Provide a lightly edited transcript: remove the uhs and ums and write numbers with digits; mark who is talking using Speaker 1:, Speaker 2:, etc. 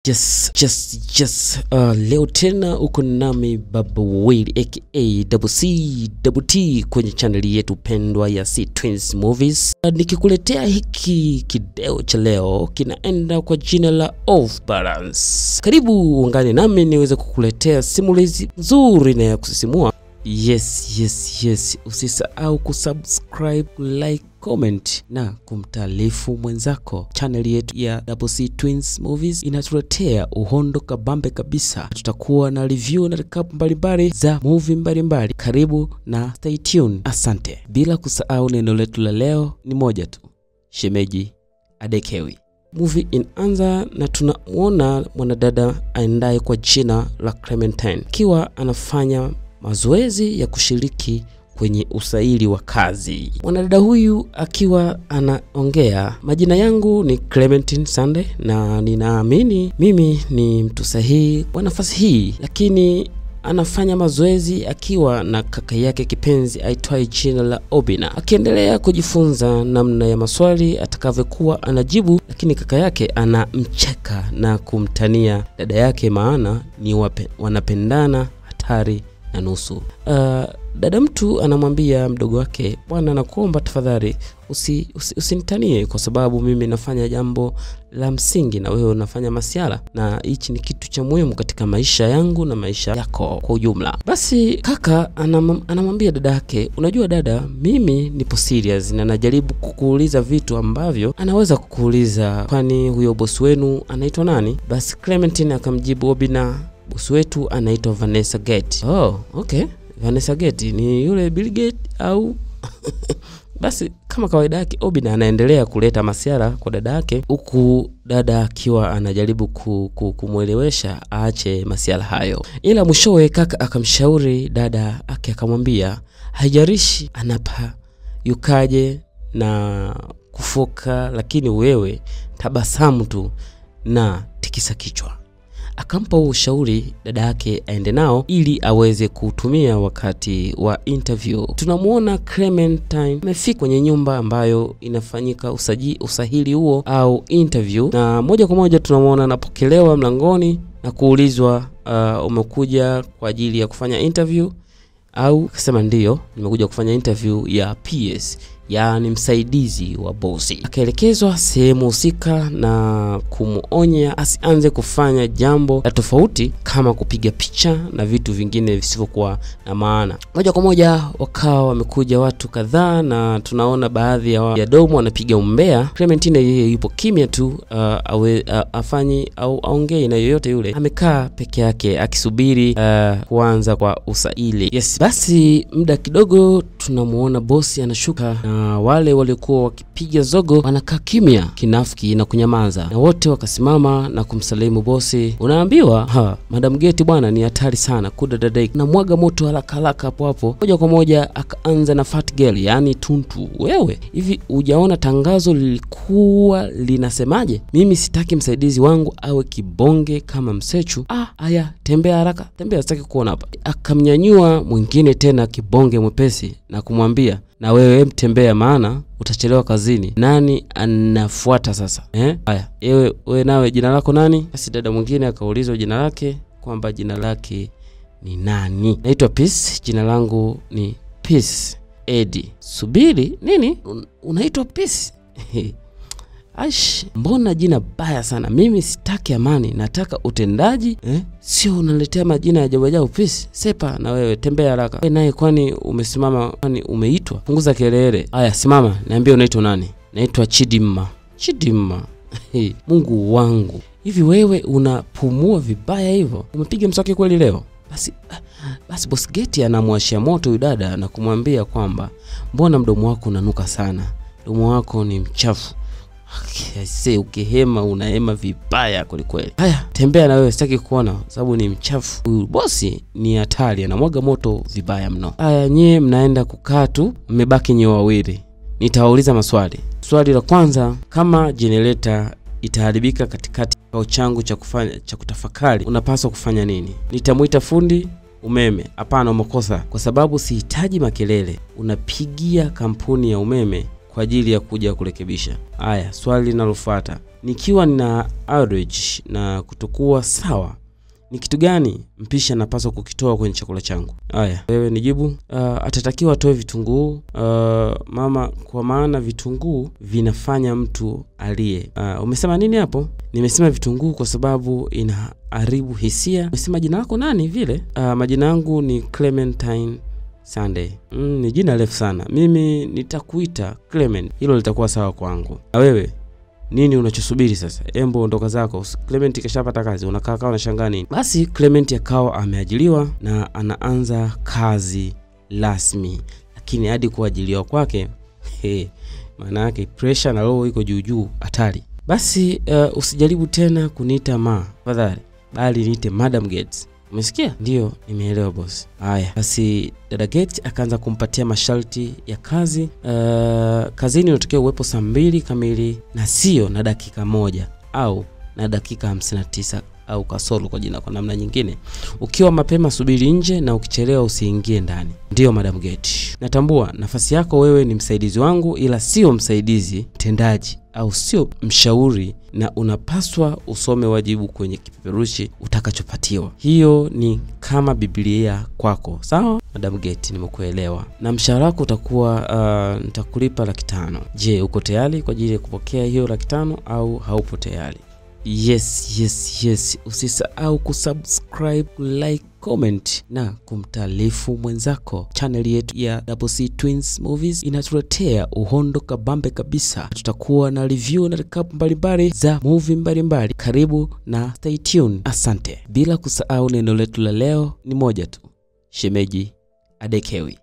Speaker 1: Yes, yes, yes. Leo tena uko nami Baba Wili aka Double C Double T kwenye channel yetu pendwa ya C Twins Movies. Nikikuletea hiki kideo cha leo kinaenda kwa jina la Off Balance. Karibu ungane nami niweze kukuletea simulizi nzuri na ya kusisimua. Yes, yes, yes. Usisahau kusubscribe, like, comment na kumtaarifu mwenzako. Channel yetu ya Double C Twins Movies inatuletea uhondo kabambe kabisa. Tutakuwa na review na recap mbalimbali za movie mbalimbali. Karibu na stay tuned. Asante. Bila kusahau neno letu la leo ni moja tu. Shemeji adekewi. Movie inaanza na tunamuona mwanadada aendaye kwa jina la Clementine akiwa anafanya mazoezi ya kushiriki kwenye usaili wa kazi. Mwanadada huyu akiwa anaongea, majina yangu ni Clementine Sunday na ninaamini mimi ni mtu sahihi kwa nafasi hii, lakini anafanya mazoezi akiwa na kaka yake kipenzi aitwaye jina la Obina, akiendelea kujifunza namna ya maswali atakavyokuwa anajibu, lakini kaka yake anamcheka na kumtania dada yake, maana ni wanapendana hatari na nusu. Dada mtu anamwambia mdogo wake, bwana nakuomba tafadhali usinitanie kwa sababu mimi nafanya jambo la msingi na wewe unafanya masiala, na hichi ni kitu cha muhimu katika maisha yangu na maisha yako kwa ujumla. Basi kaka anamwambia dada yake, unajua dada, mimi nipo serious na najaribu kukuuliza vitu ambavyo anaweza kukuuliza, kwani huyo boss wenu anaitwa nani? Basi Clementine akamjibu Obina, boss wetu anaitwa Vanessa Gate. Oh, okay. Vanessa Gate ni yule Bill Gates au? Basi kama kawaida yake Obina anaendelea kuleta masiara kwa dada yake, huku dada akiwa anajaribu kumuelewesha aache masiara hayo. Ila mwishowe kaka akamshauri dada ake, akamwambia haijalishi anapa yukaje na kufoka, lakini wewe tabasamu tu na tikisa kichwa. Akampa ushauri dada yake aende nao ili aweze kutumia wakati wa interview. Tunamuona Clementine amefika kwenye nyumba ambayo inafanyika usahili huo au interview, na moja kwa moja tunamuona anapokelewa mlangoni na kuulizwa, umekuja kwa ajili ya kufanya interview au? Akasema ndio, nimekuja kufanya interview ya PS, yaani msaidizi wa bosi. Akaelekezwa sehemu husika na kumuonya asianze kufanya jambo la tofauti kama kupiga picha na vitu vingine visivyokuwa na maana. Moja kwa moja wakawa wamekuja watu kadhaa na tunaona baadhi ya domo wanapiga umbea. Clementine yeye yupo kimya tu, afanyi au aongei na yoyote yule. Amekaa peke yake akisubiri kuanza kwa usaili. Yes, basi muda kidogo tunamuona bosi anashuka na wale waliokuwa wakipiga zogo wanakaa kimya kinafiki na kunyamaza, na wote wakasimama na kumsalimu bosi. Unaambiwa Madam Gate bwana ni hatari sana, kuda dadai na mwaga moto haraka haraka hapo hapo. Moja kwa moja akaanza na fat girl, yani tuntu. Wewe hivi hujaona tangazo lilikuwa linasemaje? Mimi sitaki msaidizi wangu awe kibonge kama msechu. Aya, tembea haraka, tembea, sitaki kuona hapa. Akamnyanyua mwingine tena kibonge mwepesi na kumwambia, na wewe mtembea maana utachelewa kazini. Nani anafuata sasa? Haya, wewe nawe jina lako nani? Basi dada mwingine akaulizwa jina lake, kwamba jina lake ni nani? Naitwa Peace, jina langu ni Peace Eddie. Subiri, nini? Unaitwa Peace? Aish, mbona jina baya sana? Mimi sitaki amani, nataka utendaji. Sio unaletea majina ya ajabu ajabu. Peace, sepa na wewe, tembea haraka. Wewe naye kwani umesimama, kwani umeitwa? Punguza kelele. Aya, simama, niambie unaitwa nani? Naitwa Chidimma. Chidimma. Mungu wangu. Hivi wewe unapumua vibaya hivyo? Umepiga mswaki kweli leo? Basi boss Gate anamwashia moto huyu dada na kumwambia kwamba mbona mdomo wako unanuka sana? Mdomo wako ni mchafu. Okay, ukihema unahema vibaya kweli kweli. Haya, tembea na wewe, sitaki kuona sababu ni mchafu. Huyu bosi ni hatari, anamwaga moto vibaya mno. Haya, nyie mnaenda kukaa tu, mmebaki nyie wawili. Nitawauliza maswali. Swali la kwanza, kama generator itaharibika katikati kikao changu cha kufanya cha kutafakari, unapaswa kufanya nini? Nitamuita fundi umeme? Hapana, umekosa, kwa sababu sihitaji makelele. Unapigia kampuni ya umeme kwa ajili ya kuja kurekebisha. Haya, swali linalofuata, Nikiwa na allergy na kutokuwa sawa, ni kitu gani mpishi anapaswa kukitoa kwenye chakula changu? Haya, wewe nijibu. Atatakiwa atoe vitunguu mama, kwa maana vitunguu vinafanya mtu alie. Umesema nini hapo? Nimesema vitunguu kwa sababu inaharibu hisia. Umesema jina lako nani vile? Majina yangu ni Clementine Sunday. Ni jina refu sana. Mimi nitakuita Clement. Hilo litakuwa sawa kwangu. Na wewe nini unachosubiri sasa? Embo ondoka zako. Clement kashapata kazi, unakaa kaa unashangaa nini? Basi Clement akawa ameajiriwa na anaanza kazi rasmi. Lakini hadi kuajiriwa kwake, maana yake pressure na roho iko juu juu, hatari. Basi usijaribu tena kuniita ma, tafadhali, bali niite Madam Gates. Umesikia? Ndio, nimeelewa boss. Haya, basi dada Gates akaanza kumpatia masharti ya kazi. Kazini unatokea uwepo saa 2 kamili na sio na dakika 1 au na dakika 59 au kasoro kwa jina kwa namna nyingine. Ukiwa mapema subiri nje na ukichelewa usiingie ndani. Ndio Madam Gates. Natambua nafasi yako, wewe ni msaidizi wangu, ila sio msaidizi mtendaji au sio mshauri, na unapaswa usome wajibu kwenye kipeperushi utakachopatiwa. Hiyo ni kama Biblia kwako. Sawa Madam Gates, nimekuelewa. Na mshahara wako utakuwa nitakulipa 500,000. Je, uko tayari kwa ajili ya kupokea hiyo 500,000 au haupo tayari? Yes, yes, yes. Usisahau kusubscribe, like, comment na kumtaarifu mwenzako. Channel yetu ya Double C Twins Movies inatuletea uhondo kabambe kabisa. Tutakuwa na review na recap mbalimbali za movie mbalimbali. Karibu na stay tuned. Asante. Bila kusahau neno letu la leo ni moja tu. Shemeji adekewi.